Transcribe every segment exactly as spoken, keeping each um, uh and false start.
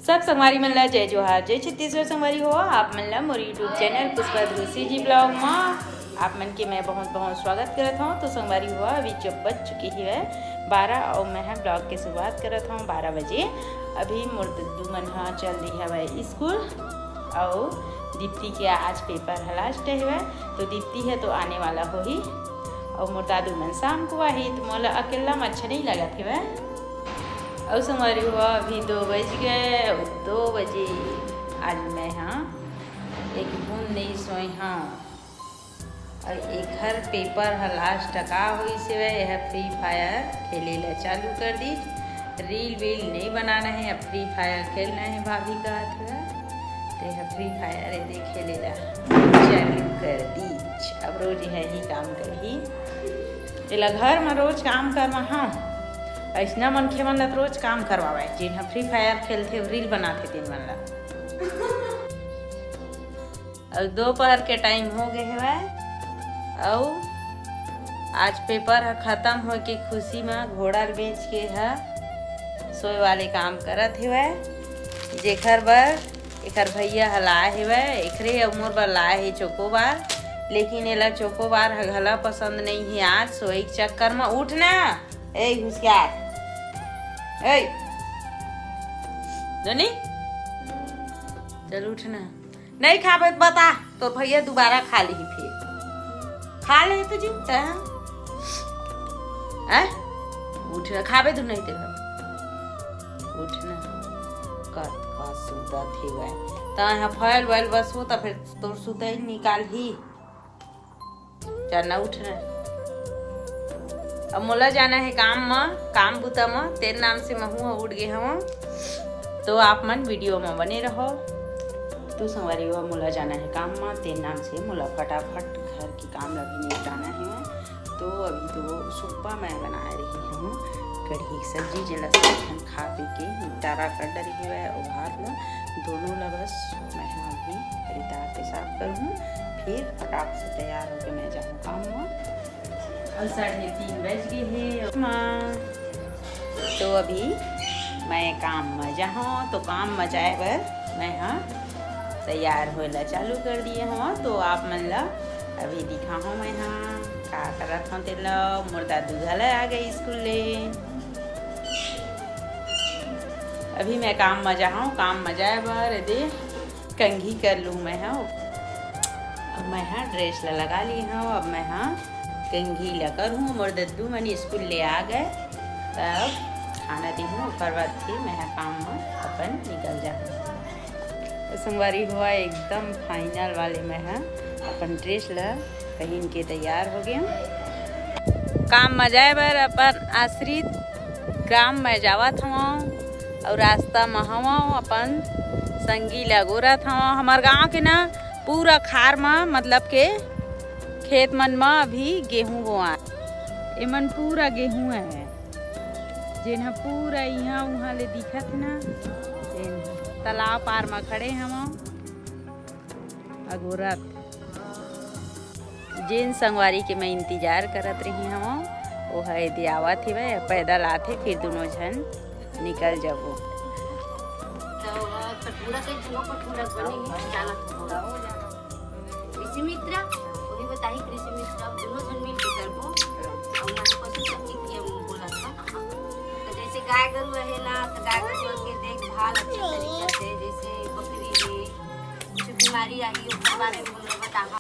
सब संगवारी मन ला जय जोहार, जय छत्तीसगढ़। संगवारी हो, आप मन ला मोर YouTube चैनल पुष्पा ध्रुव CG vlog मा आप मन के मैं बहुत बहुत स्वागत करत हूँ। तो संगवारी हो, अभी जब बज चुके हवय बारह और मैं ह vlog के शुरुआत करत हूँ बारह बजे। अभी मोर दद्दू मन ह चल दी हवय स्कूल और दीप्ति के आज पेपर ह लास्ट हवय, तो दीप्ति ह तो आने वाला होही और मोर दादू मन शाम को आही, तो मोला अकेला म अच्छा नहीं लगत हवय। अउ संगवारी हो, अभी दो बज गए, अउ दो बजे आज मैं ह एक बूंद नहीं सोए हूँ। अउ एखर पेपर ह लास्ट का होइस हवय, एह Free Fire खेले ला चालू कर दीस। रील वील नहीं बनाना है, अब Free Fire खेलना है, भाभी कहत हवय। तो एह Free Fire एदे खेले ला चालू कर दीस। अब रोज यही काम करही। एला घर म रोज काम करवाहूँ। अइसना मनखे मन ला तो रोज काम करवावय, जेन ह Free Fire खेलथे, रील बनाथे, तेन मन ला। अउ दोपहर के टाइम हो गए हवय, अउ आज पेपर ह खत्म होए के खुशी म घोड़ा ल बेच के ह सोए वाले काम करत हवय, जेखर बर एकर भैया ह लाए हवय, एकरे अउ मोर बर लाए हे चोकोबार। लेकिन एला चोकोबार ह घला पसंद नहीं हे। आज सोए के चक्कर म उठ ना, ए हुसियार, ए दोनी, चल उठ ना। नहीं खाबे त बता, तोर भैया दोबारा खा लिही फिर। खा ले तो जी, तैं। हैं? उठ ना, खाबे तू नहीं तेला। उठ ना। कत का सुतत हवय। तैं ह फैल वैल बस हो, त फिर तोर सुतई निकालही। चल ना, उठ ना। अब मोला जाना है काम म, काम बुता म, तेन नाम से महू ह उठ गे हवं। तो आप मन वीडियो म बने रहो। तो संगवारी हो, मोला जाना है काम म, तेन नाम से मोला फटाफट घर के काम ला भी निपटाना है। तो अभी तो सुब्बा मैं बनाए रही हूँ कढ़ी के सब्जी, जेला सब झन खा पी के निपटारा कर डरे हवय। अउ भात ला दोनों ला बस मैं ह अभी रिता के साफ करहूँ, फिर फटाक से तैयार होके मैं जाहूँ काम म। अउ साढ़े तीन बज गे हे। माँ, तो अभी मैं काम म जाहूँ, तो काम म जाए बर मैं ह तैयार होए ला चालू कर दिए हूँ। तो आप मन ला अभी दिखाहूँ मैं ह का करत हूँ तेला। मोर दादू घला आ गए स्कूल ले। अभी मैं काम म जाहूँ, काम म जाए बर एदे कंघी कर लूँ मैं ह। अब मैं ह ड्रेस ला लगा ली हूँ, अब मैं ह कंघी ला करहूँ। मोर दद्दू मन स्कूल ले आ गए, तब खाना देहूँ, ओकर बाद फिर मैं ह काम म अपन निकल जाहूँ। तो संगवारी हो, एकदम फाइनल वाले मैं ह अपन ड्रेस ला पहिन के तैयार हो गए हूँ। काम म जाए बर अपन आश्रित ग्राम में जावत हवं अउ रास्ता म हवं, अपन संगी ल अगोरत हवं। हमर गांव के ना पूरा खार म, मतलब के खेत मन म अभी गेहूं बोआ, एमन पूरा गेहूं है, जेन ह पूरा इहां उहां ले दिखत हे ना, तेन ह। तालाब पार म खड़े हवं अगोरत। जेन संगवारी के मैं इंतजार करत रही हवं, ओह एदे आवत हेवय, पैदल आथे, फिर दुनों झन निकल जबो। तो कटपुरा से घुमा, कटपुरा बने ही जानत हो। कृषि मित्र, वही बताही कृषि मित्र, अब दुनों झन मिल के करबो। और मैं पशु सब्जी की हम बोला था। तो जैसे गाय गरु रहे ना, तो गाय गरु के देखभाल अच्छे तरीके से, जैसे बकरी है, कुछ बीमारी आई, ओकर बारे में हम लोग बताहा।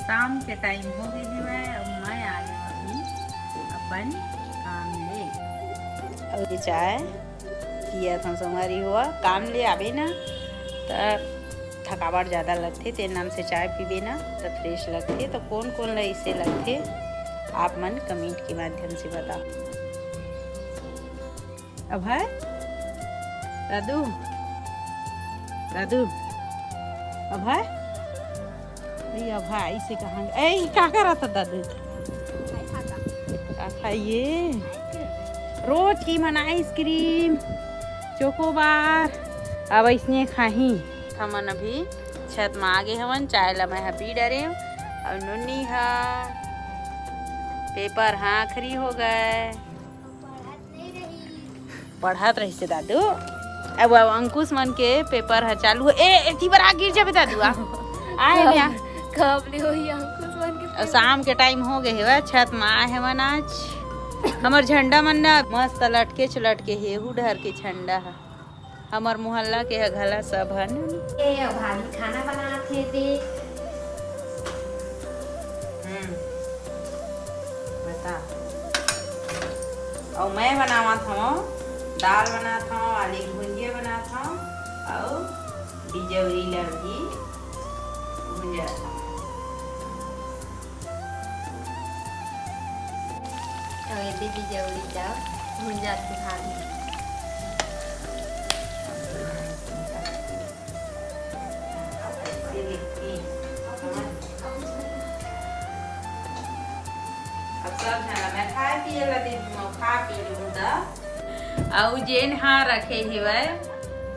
शाम के टाइम हो गए हवय, अब मैं आ गए अभी अपन काम ले। अउ ये चाय पियत हंव संगवारी हो, काम ले आबे ना, त थकावट ज़्यादा लगथे, तेन नाम से चाय पीबे ना, त फ्रेश लगथे। त कोन कोन ल इसे लगथे, आप मन कमेंट के माध्यम से बताओ। अभय, दादू, दादू, अभय, ए अभय, इसे कहाँ, ए, ई का करत ह दादू? का खाइए? रोज की मन आइसक्रीम, चोकोबार, अब इसने खाही। हमन अभी छत म आगे हवन, चाय ल मैं ह पी डरेंव, अउ नोनी ह पेपर ह आखिरी हो गए। पढ़त रहिस हे दादू। अब, अब अंकुश मन के पेपर ह चालू हो। ए, एती बर आ गिर जाबे दादू, आ। आ हे ना। कब ले होही अंकुश मन के अब पेपर? शाम के टाइम हो गए हेवय, छत म आए हेवन आज। हमर झंडा मन ना मस्त लटके च लटके हे, एहू डहर के झंडा ह। हमर मोहल्ला के ह घला सब हन। ए, अब भाभी खाना बनात हे ते। हम्म। बता। अउ मैं बनावत हवं, दाल बनात हवं, आलू के भुंजिया बनात हवं, अउ बिजौरी ला भी भुंजत हवं। अउ एदे बिजौरी ला भुंजत हवं भाभी। अब सब झन ला मैं खाए पिए ला दे दूँ, खा पी लूँ त। अउ जेन हा रखे हेवय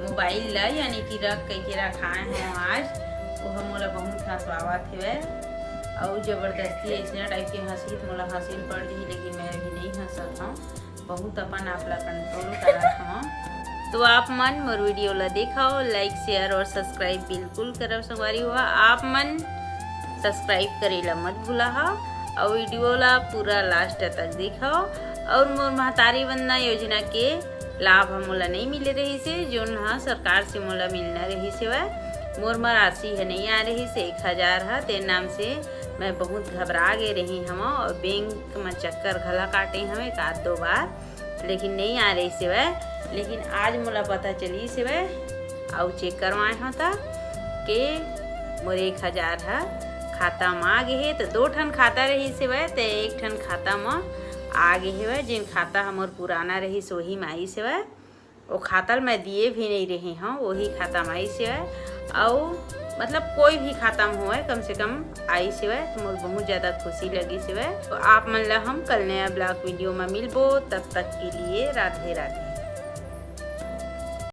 मोबाइल ला, यानी कि रख कहिके रखाए हो आज, वो ह मोला बहुत हंसवावत हेवय। अउ जबरदस्ती ऐसने टाइप के हंसी त मोला हंसी पड़ रही, लेकिन मैं अभी नहीं हंसत हूँ। बहुत अपन आप ला कंट्रोल करत हवं। तो आप मन मोर वीडियो ला देखव, लाइक, शेयर और सब्सक्राइब बिल्कुल करव संगवारी हो। आप मन सब्सक्राइब करे ला मत भूला हव और वीडियो ला पूरा लास्ट तक देखव। और मोर महतारी वंदना योजना के लाभ ह मोला नहीं मिले रहिस हे, जोन ह सरकार से मोला मिलना रहिस हेवय। मोर म राशि ह नहीं आ रहिस हे, एक हजार ह, तेन नाम से मैं बहुत घबरा गे रही हवं और बैंक म चक्कर घला काटे हवं एक आध दो बार, लेकिन नहीं आ रहिस हेवय। लेकिन आज मोला पता चलिस हेवय, अउ चेक करवाए हव त के मोर एक हजार ह खाता म आ गे हे। त दो ठन खाता रहिस हेवय, त एक ठन खाता म आ गे हेवय, जेन खाता ह मोर पुराना रहिस, वही म आइस हेवय। वो खाता ल मैं दिए भी नहीं रहे हव, वही खाता म आइस हेवय। अउ मतलब कोई भी खाता म होवय, कम से कम आइस हेवय, त मोर बहुत ज्यादा खुशी लगिस हेवय। तो आप मन ला हम कल नया ब्लॉग वीडियो म मिलबो, तब तक के लिए राधे राधे।